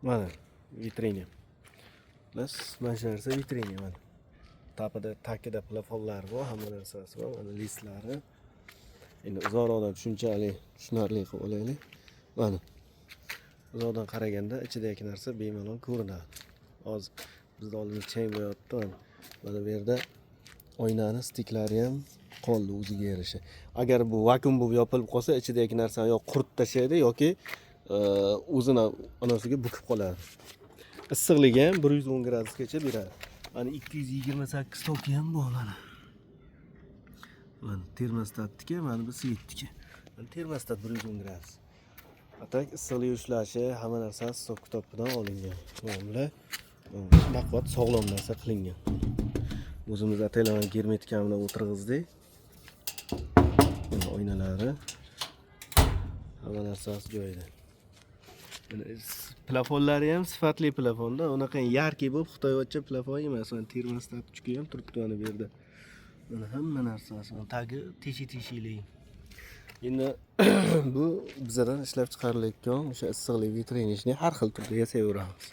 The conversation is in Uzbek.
Mana vitrina. Xullas, mana shu narsa vitrina mana. Tapada, tagida plafonlar bor, hamma narsasi bor, mana listlari. Endi uzoqroqdan tushunchali, tushunarli qilib olaylik. Mana. Uzoqdan qaraganda ichidagi narsa bemalol ko'rinadi. Hozir bizni oldimizda chang bo'lyapti. Mana. Mana bu yerda oynani стык lari ham qoldi o'ziga yarasha. Agar bu vakuum bo'lib yopilib qolsa, ichidagi narsani yo quritib tashlaydi yoki o'zini onasiga bukib qoladi. Issiqligi ham 110 gradusgacha beradi. Mana 228 toki ham bor mana. Mana termostatniki, mana bu свет niki. Mana termostat 110 gradus. А так issiqlik ushlashi, hamma narsasi hisob kitob bilan olingan. Muomala baquvvat, sog'lom narsa qilingan. O'zimiz ataylab germetika bilan o'tirg'izdik. Mana oynalari, hamma narsasi joyida. Mana plafonlari ham sifatli plafonda, unaqa яркий bo'lib xitoycha plafon emas. Mana termostat ham turibdi mana bu yerda. Mana hamma narsasi, mana tagi teshik teshikli. Endi bu bizadan ishlab chiqarilayotgan o'sha issiqlik vitrinishni har xil turda yasayveramiz.